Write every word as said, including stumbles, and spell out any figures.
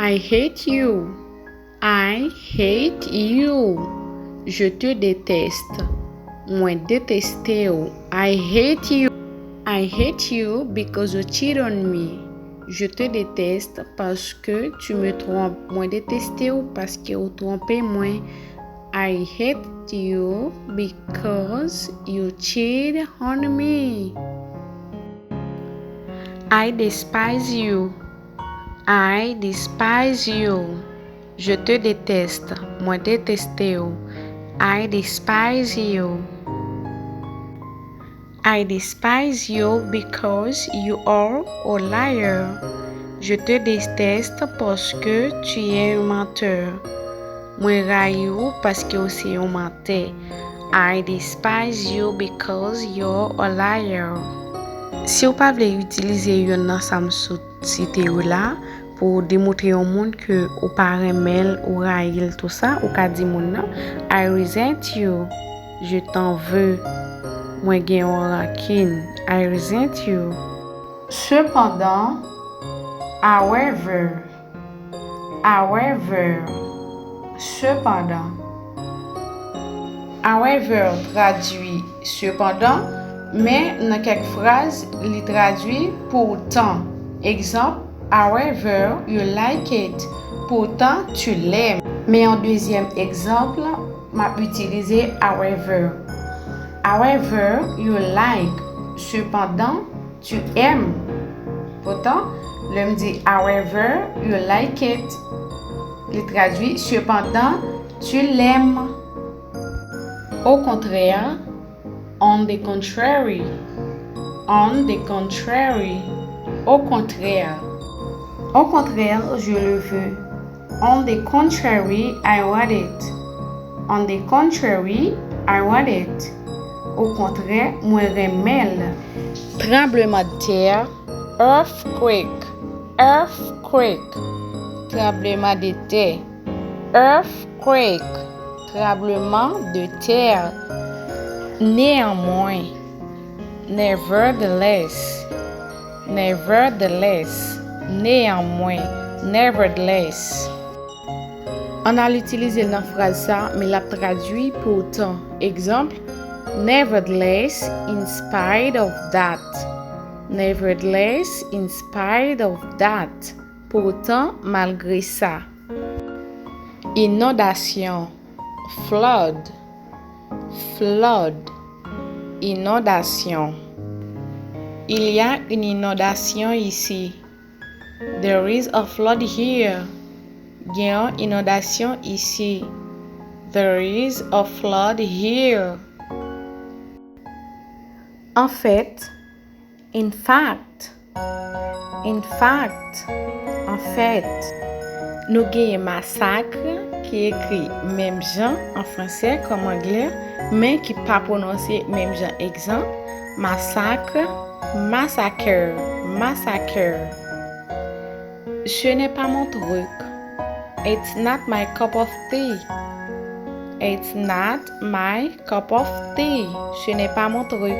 I hate you. I hate you. Je te déteste. Mwen deteste w. I hate you. I hate you because you cheat on me. Je te déteste parce que tu me trompes. Mwen deteste w paske ou twonpe mwen. I hate you because you cheat on me. I despise you. I despise you. Je te déteste. Mwen deteste w. I despise you. I despise you because you are a liar. Je te déteste parce que tu es un menteur. Mwen rayi w paske w se yon mantè. I despise you because you're a liar. Si w pa vle itilize youn nan sa m sot site yo la pou w demontre yon moun ke ou pa renmen l, ou rayi l, tou sa, ou ka di moun nan, I resent you. Je t'en veux. Mwen gen yon rankin. I resent you. Cependant, however, however, cependant. However tradui cependant, men nan kèk fraz, li tradui pourtant. Egzanp, however you like it, pourtant tu l'aimes. Men yon dezyèm egzanp, m ap itilize however. However you like, cependant, tu aimes. Poutan, lè m di however you like it, li tradui cependant, tu l'aimes. Au contraire, on the contrary, on the contrary, au contraire. Au contraire, je le veux. On the contrary, I want it. On the contrary, I want it. Okontrè, mwen renmen l. Tranblemanntè, earthquake, earthquake. Tranblemanntè, earthquake. Tranblemanntè. Néanmoins, nevertheless. Nevertheless, néanmoins, nevertheless. Ann al itilize l nan fraz sa, men l ap tradui pourtant. Egzanp, nevertheless, in spite of that. Nevertheless, in spite of that. Pourtant, malgré ça. Inondasyon, flood, flood, inondasyon. Il y a une inondation ici. There is a flood here. Gen yon inondasyon isi. There is a flood here. En fait, in fact, in fact, en fait. Nou genyen masak ki ekri menm jan an fransè kòm anglè, men ki pa pwononse menm jan. Egzanp, massacre, massacre, massacre. Ce n'est pas mon truc. It's not my cup of tea. It's not my cup of tea. Ce n'est pas mon truc.